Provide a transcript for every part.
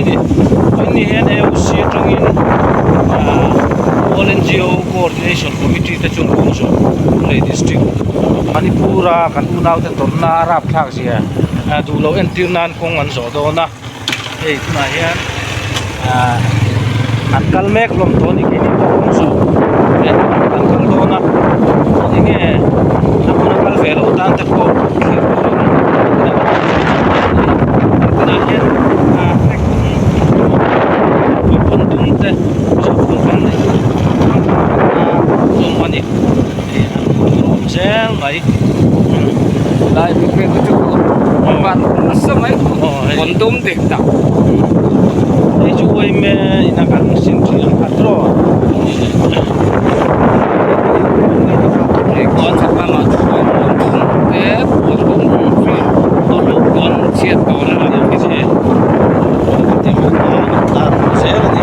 mai ni vawiin ni hian AOC atangin ahh All NGO Coordination Committee te chuan kawng zawh Lunglei District Manipur a kan unaute tawrhna a rapthlak zia ah duh loh entir nan kawng an zawh dawn a hei tunah hian ahh an kal mek hlawm tawh a ni keini pawh kawng zawh kan kal dawn a enge a hmun a kal ve loh tan te pawh thlir tur in tunah hian ahh flag dum dum te zawhpawlh kan neih hlawm a ni hei an hmuh tur a awm zel mai. Lai vel chu ban nasa mai kawn dum dik tak. Hei chu uaime ina kan sin thin ang kha tiraw. Hei kawn chhak lamah chuan kawn dum te kawn dum kawn chhiat tawh na lam khi chu. Zel a ni.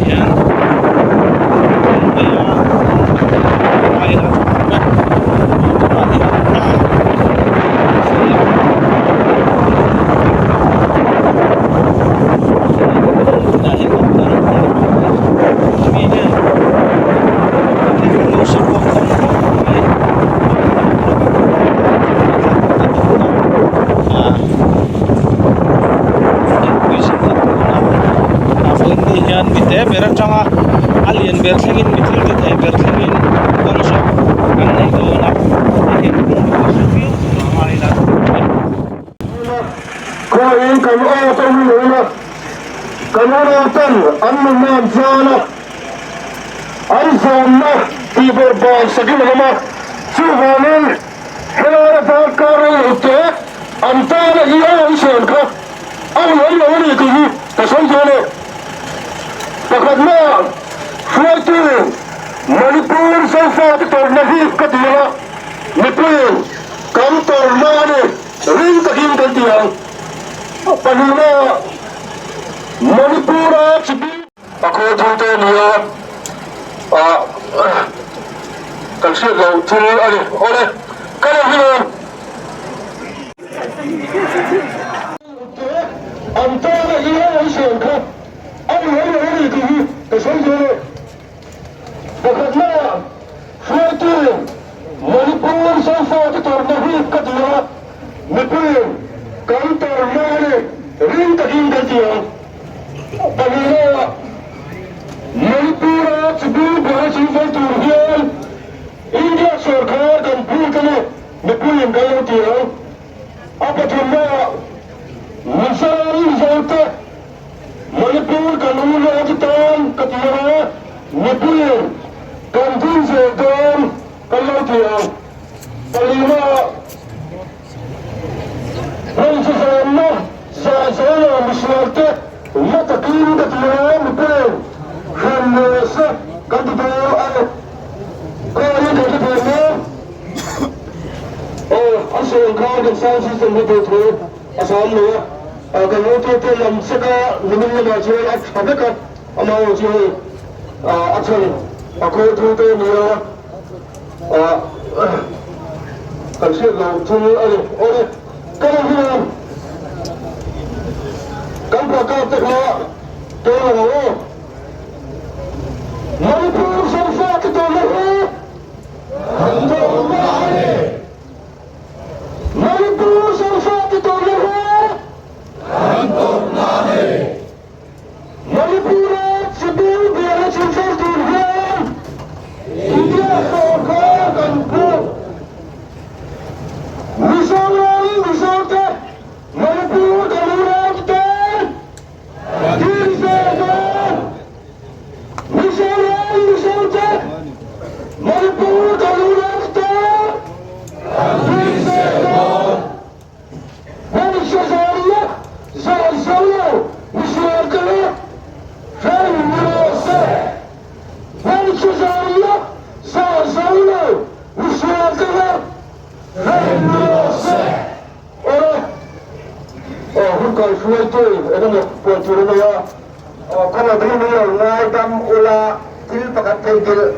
Hian. Hian mite ber atanga a lian ber thlengin mi thil ti thei ber thlengin kawng zawh kan nei dawn a hei hian kawng hi hre viau tur a ngai ila Khawiin kan aw te hi lo ila, kan unau ten an nunna an chan a, an zawmna tihbawrh ban sakin an awm a, chuvangin helai atang kar rei lo te an tana i aw i siam kha a uiawm lo a ni tih hi ka sawi dawn e. Pakhatna hruaitu Manipur Zofate tawrhna hi ka ti a, mipuiin kan tawrhna a ni ring takin kan ti ang. Pahnihna Manipur-a chibi. A khawl thute a ni a, ah kan hriat loh thil a ni. Awle, ka lo hi lo. An tana i a an siam kha a ni lo a ni tih hi ka sawi dawn e. Pakhatna hruaitu Manipur Zofate tawrhna hi ka ti a, mipuiin kan tawrhna a ni ring takin kan ti ang. Pahnihna Manipur-a chibil buai chingfel tur hian India sawrkar kan phut a ni mipuiin kan lo ti ang. A pathumnaah Mizoram Mizote Manipur kan unau tan ka ti a, mipuiin kan ding zel dawn kan lo ti ang. Palinaah hmeichhe zawnna zah zela misualte la takin ka ti a, mipuiin hrem leh se kan ti dawn a ni. Kawngin kan hre thei mek. Aw, a sawi kha kan sound system hi tur thu a sam lo a, kan utute lam chek a nimin lamah chuan a tha vek a, amaherawh chu hei a chhan a khawl thu te a ni a, kan hriat loh thil a ni. Awle, ka lo hian kan placard te kha tel lo ang aw. Manipur Zofa te tawrhna hi Tawrhna a ni. Manipur Zofa te tawrhna hi Kan tawrhna a ni. Manipur-a chibil bialna chinfel tur hian India sawrkar kan phu. Mizoram Mizote Manipur kan unaute Aw hun kai hruaitu eng emaw puan tur a nei a. Aw khaw lo hi min lo ngaidam ula thil pakhat theihnghilh.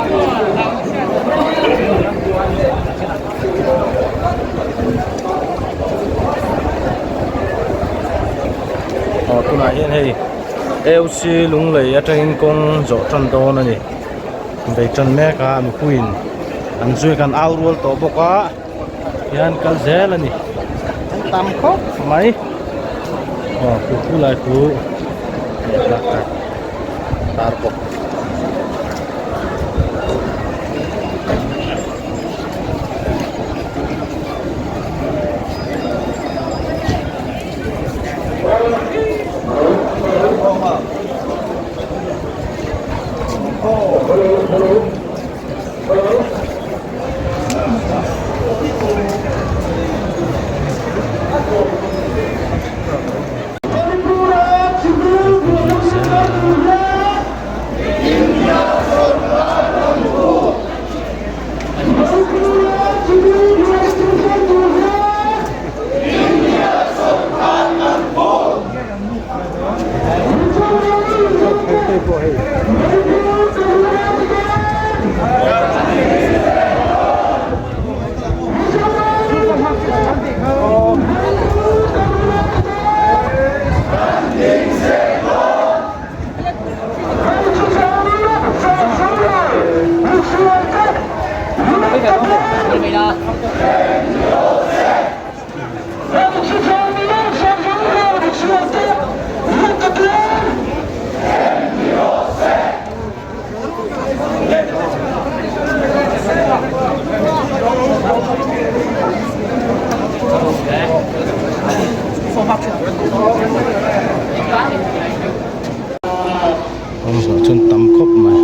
Tunah hian hei AOC Lunglei atangin kawng zawh tan dawn a ni. Bei tan mek a mipuiin an zui kan au rual tawh bawk a hian kal zel a ni. An tam khawp mai. Aw khu khu lai khu placard tar bawk. Kawng zawh chuan tam khawp mai.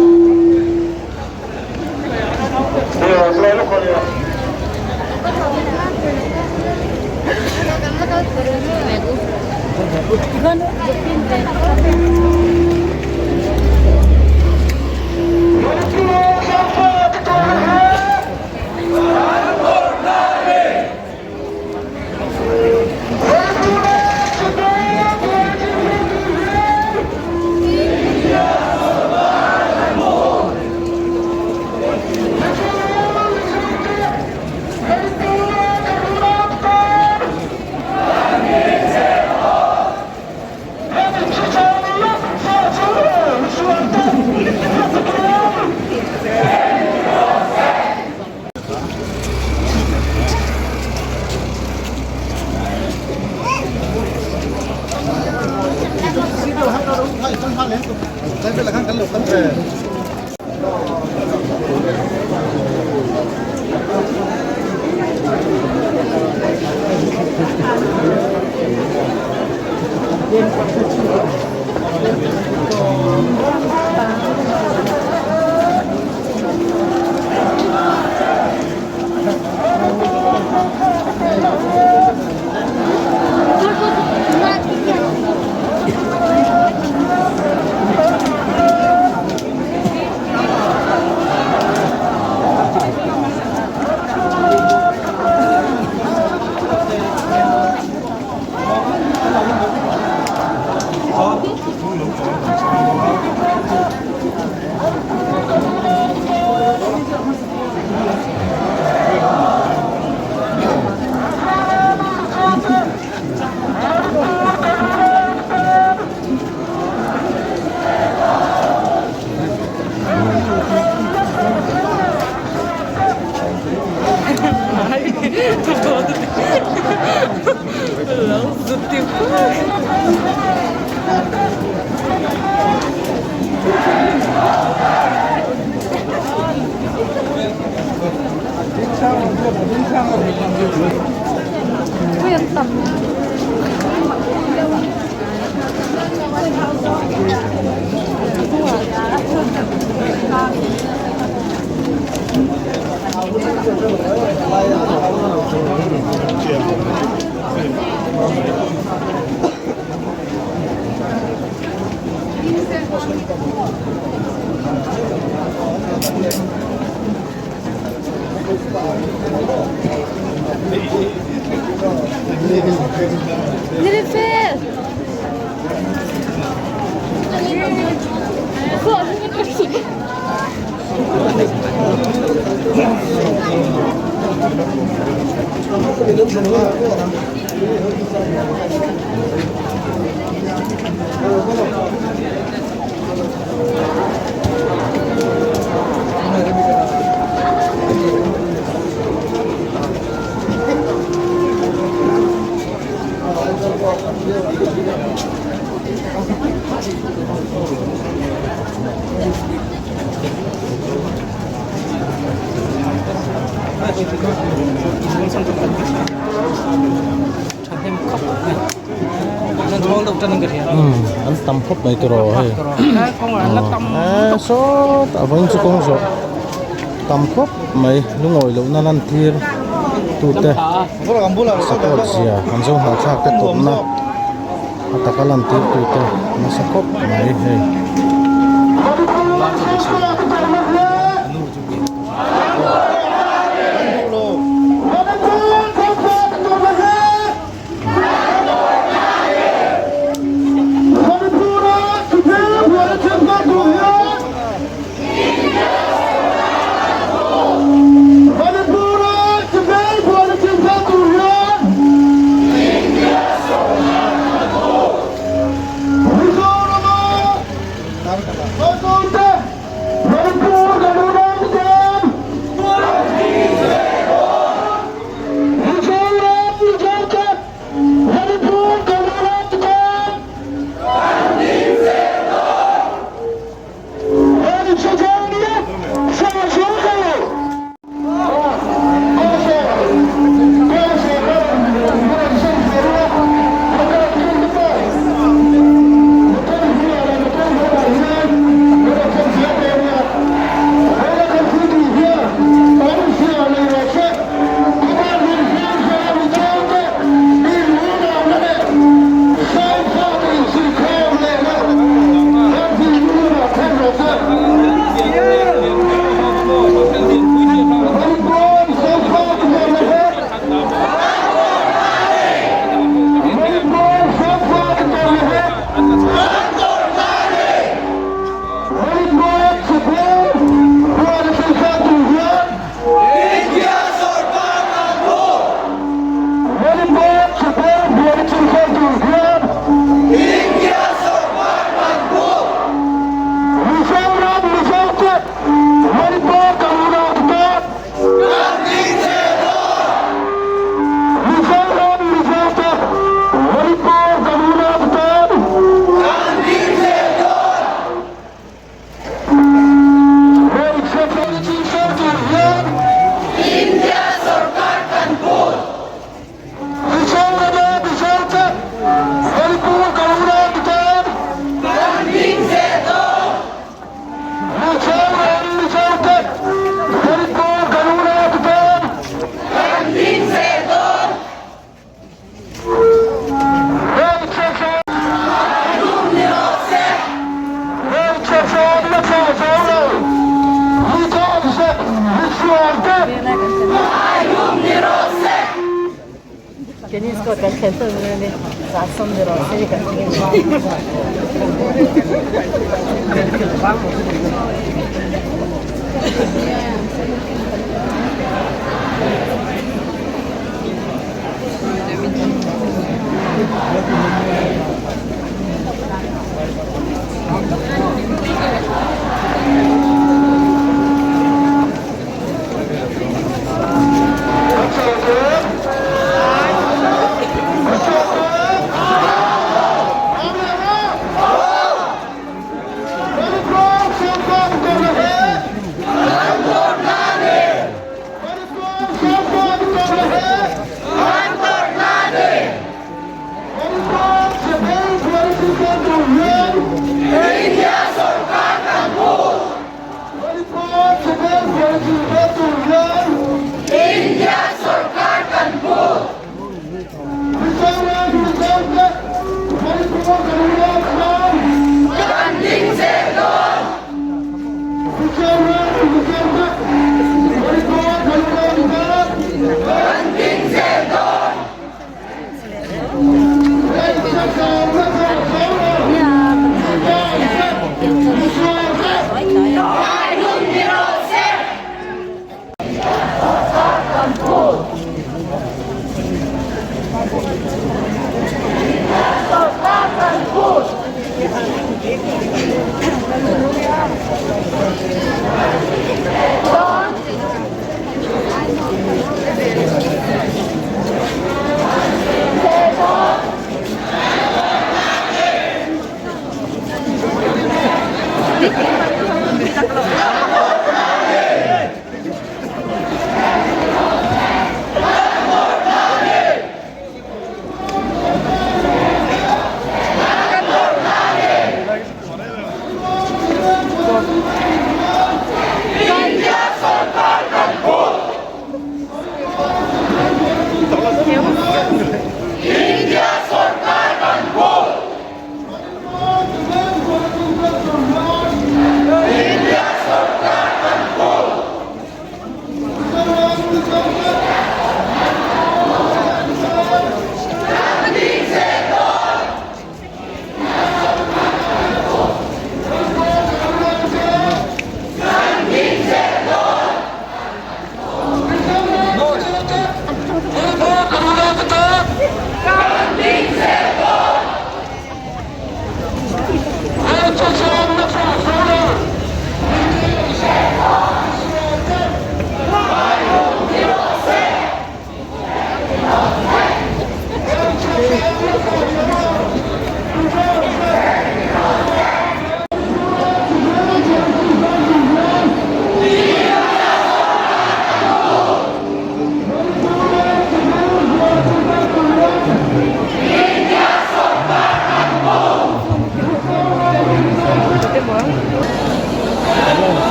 An tam khawp mai tiraw hei eh sawtah vawiin chu kawng zawh tam khawp mai lungawi lohna lan tir tute support zia an zo hnawhthlak te tawpna a taka lan tir tute nasa khawp mai hei.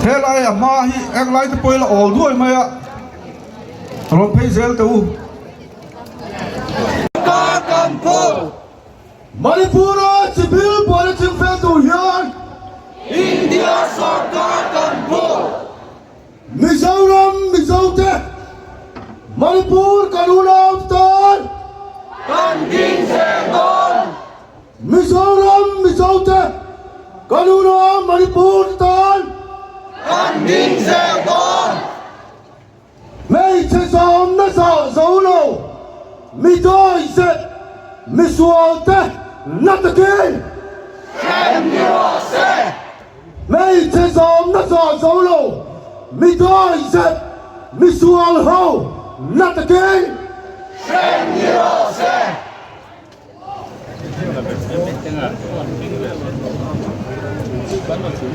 Helai a hma hi englai te pawh ila awl duai mai a rawn phei zel teh u. Manipur-a civil buaina chingfel tur hian India sorkar kan phu. Mizoram Mizote Manipur kan unau tan kan ding zel dawn. Mizoram Mizote kan unau Manipur tan kan ding zel dawn. Hmeichhe zawmna zah zo lo, mi dawizet, mi sualte na takin hrem ni rawh se. Hmeichhe zawmna zah zo lo, mi dawizet, mi sual ho na takin hrem ni rawh se.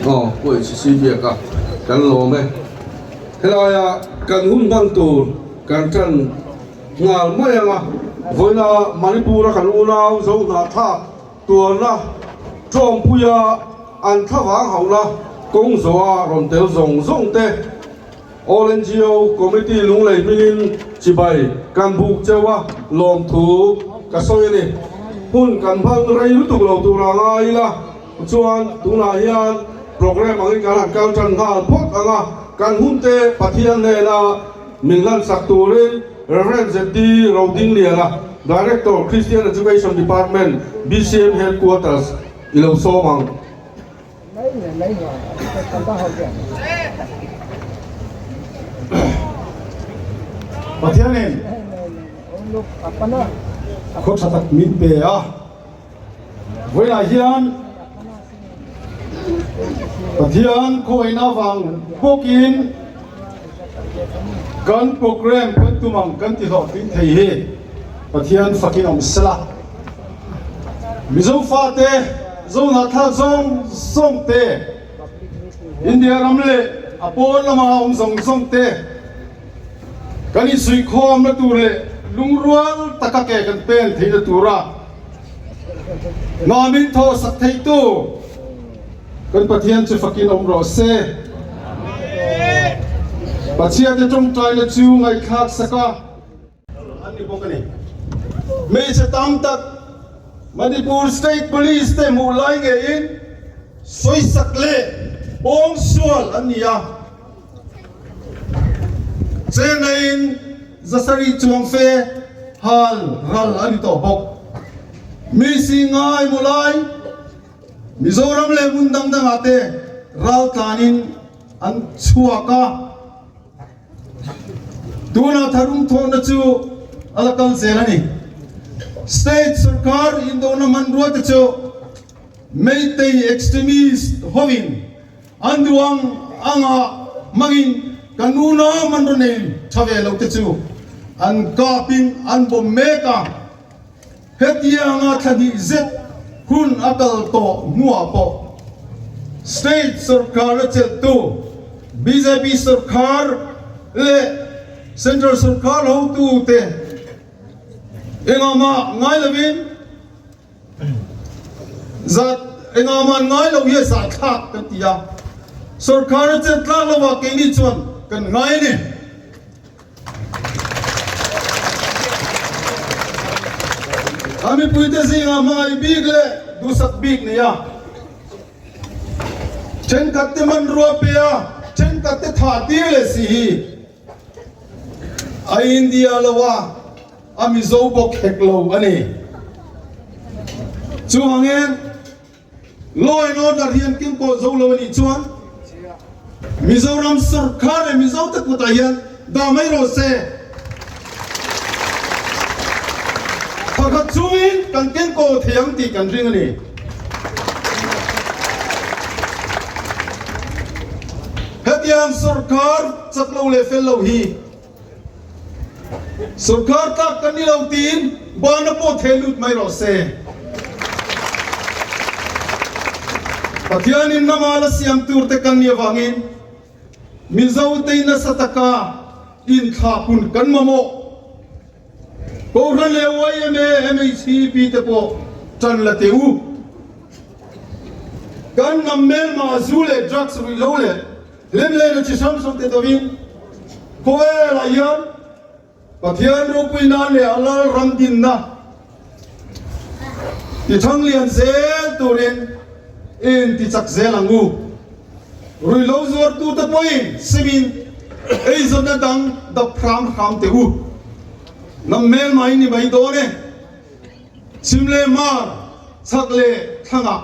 Aw pawh sisi biak a kan lawm e helaia kan hun hman tur kan tan nghal mai ang a vawiina Manipur a kan unau zo hnahthlak tuarna tawngpuia an thlavang hauhna kawng zawha rawn tel zawng zawng te All NGO Committee Lunglei hmingin chibai kan buk cheu a, lawmthu ka sawi a ni. Hun kan hmang rei lutuk lo tura ngai ila chuan tunah hian programme angin kan han kal tan nghal phawt ang a, kan hunte Pathian hnena min hlansak turin Rev. ZD Rodingliana, Director, Christian Education Department, BCM Headquarters i lo sawm ang. Pathianin khaw tha tak min pe a, vawiinah hian Pathian khawiin avang bawkin kan program kan tum ang kan ti hlawhtling thei hi Pathian fakin awm sela. Mizo fate Zohnahthlak zawng zawng te, India ram leh a pawn lama awm zawng zawng te kan insuihkhawmna tur leh lungrual taka ke kan pen theihna tura hna min thawhsak theitu kan Pathian chu fakin awm rawh se. Pathiante tawngtaina chu ngaihthlak sak a. An ni bawk a ni. Hmeichhe tam tak Manipur State Police te hmuh lai ngeiin sawisak leh pawngsual an ni a. Chennai-in zasarih chuang fe hal ral a ni tawh bawk. Mi si ngai maw lai Mizoram leh hmun dang dangah te raltlanin an chhuak a. Tunah tharum thawhna chu a la kal zel a ni. State sorkar indona hmanrua te chu Meitei extremist hovin an duh ang anga hmangin kan unau hmanraw nei tha ve lo te chu an kapin an bawm mek a. Hetianga thla hnih zet hun a kal tawh hnuah pawh state sorkar a chelhtu bjp sorkar leh central sorkar hotute engah mah ngai lovin zat engah mah an ngai lo hi a zahthlak kan ti a. Sorkar a chet tlak lo ah keini chuan kan ngai a ni. A mipuite zingah hmangaih bik leh duhsak bik nei a, thenkhatte hmanrua pe a, thenkhatte thah tir leh si hi a India lo a, a Mizo bawk hek lo a ni. Chuvangin. Law and Order hi an kengkawl zo lo a nih chuan Mizoram sorkar leh Mizote kutah hian dah mai rawh se. Pakhat chungin kan kengkawl thei ang tih kan ring a ni. Hetiang sorkar chak lo leh fel lo hi Sorkar tlak kan ni lo tiin bana pawh theh lut mai rawh se. Pathianin nama la siam tur te kan nih avangin Mizo te nasa taka inthlahpun kan mamawh. Kohhran leh yma, MHCP te pawh tan la teh u. Kan hnam hmelma zu leh drugs ruih lo leh Hlimlena chi hrang hrang te dawhin khawvelah hian Pathian ropui nan leh a lal ram dinna ti thang lian zel turin in ti chak zel ang u. Ruihhlo zuartute pawhin simin eizawnna dang dap hram hram teh u. Hnam hmelmai ni mai dawn e. Chhim leh hmar, chhak leh thlangah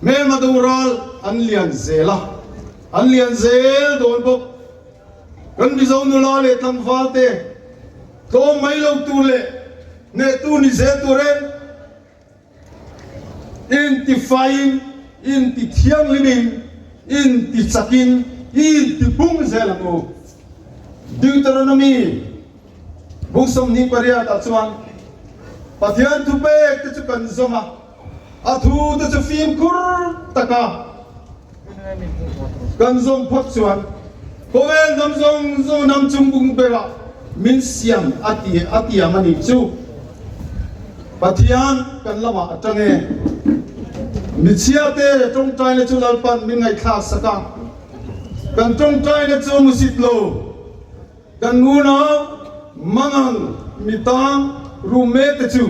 Hmelma doral an lian zel a, an lian zel dawn bawk. Kan Mizo nula leh tlangval te tlawm mai lo tur leh hnehtu ni zel turin intifaiin, intithianghlimin, intichakin, intipung zel ang u. Deuteronomy bung 28 ah chuan Pathian thupek te chu kan zawm a. A thu te chu fimkhur taka kan zawm phawt chuan khawvel hnam zawng zawng hnam chung bung berah min siam a ti a tiam a nih chu. Pathian kan lamah a tang e. Michhiate tawngtaina chu Lalpan min ngaihthlak sak a, kan tawngtaina chu musit lo. Kan unau mangang mitang roommate te chu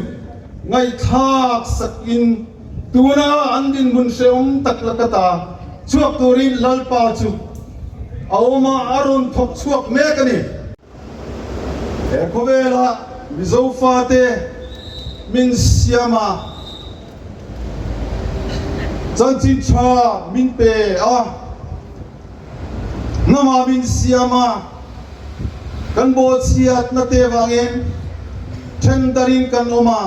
ngaihthlak sak in tuna an dinhmun hrehawm tak laka ta chhuak turin Lalpa chu a awm a, a rawn thawk chhuak mek a ni. He khawvela Mizo fate min siam a, chanchin tha min pe a, Hnamah min siam a, kan bawlchhiatna te vangin then darin kan awm a.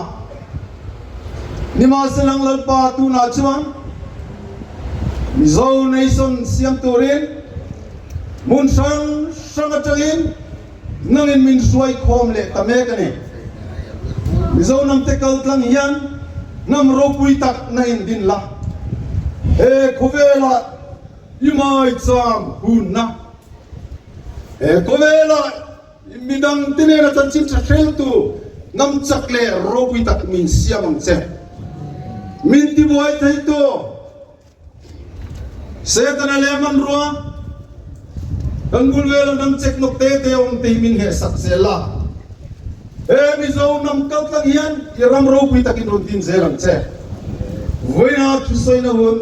Nimahselang Lalpa tunah chuan Mizo Nation siam turin hmun hrang hrang atangin nangin min hruai khawm leh ta mek a ni. Mizo hnamte kal tlang hian hnam ropui tak na indin la. He khawvelah I maicham hunna he khawvela midang te nena chanchin tha hreltu hnam chak leh ropui tak min siam ang che. Min tibuai theitu Setana leh hmanrua kan bul vela hnam chek nawk te te awm te hi min hnehsak zel la. He Mizo hnam kaltlang hian i ram ropui takin rawn din zel ang che. Vawiina thusawina hun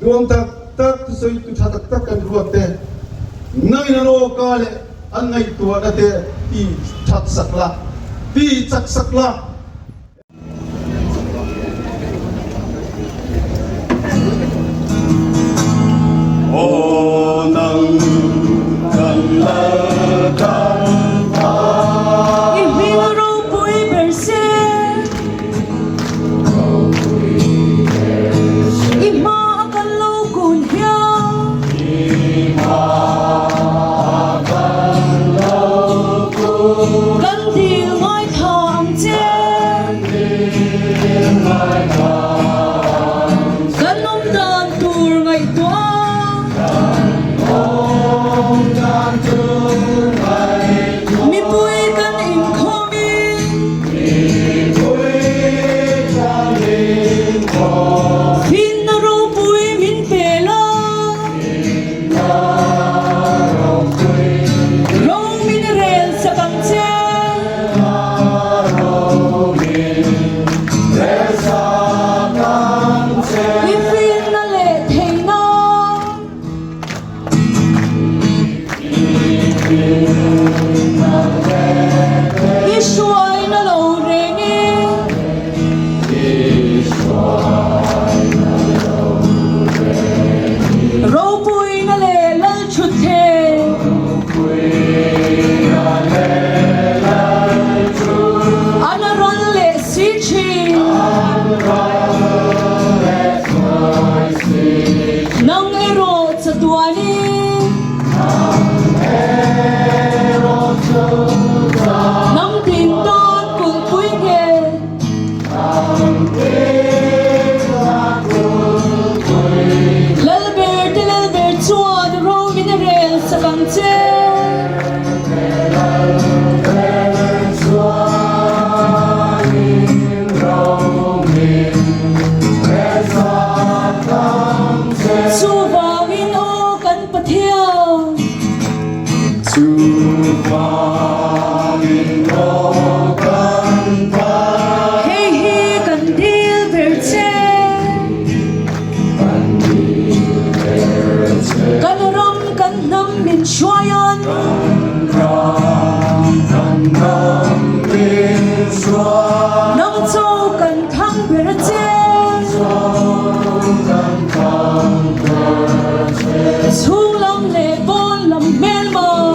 Duang tak tak, thusawitu tha tak tak kan ruat te, nangin an awka leh an ngaihtuahna te ti that sak la, ti chak sak la. Aw nang kan lal kan ta. I hming a ropui ber se. I hma a kan lo kun hian. Kan dil ngaithla ang che. Kan awm dan tur ngaihtuah. Mipui kan inkhawmin. Finna ropui min pe la. Chatuanin. Hnam tin tan kulhpui nge. Lalber te Lalber chuan ro min rel sak ang che. Chuvangin aw kan Pathian. Hei hi kan dil ber che. Kan ram kan hnam min hruai an. Nang chu kan thang ber che. Chhung lam leh pawn lam hmel maw.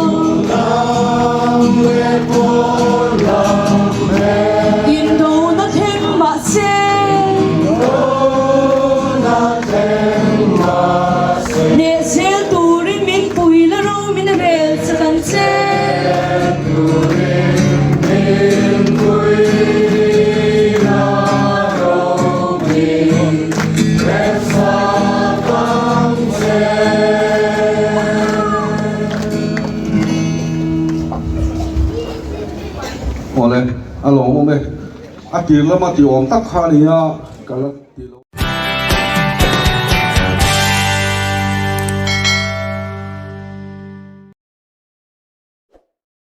Indona thleng mahse. Hneh zel turin min pui la ro min rel chak ang che. Awle, a lawmawm e. A tir lama ti awm tak kha a nia, ka la ti lo.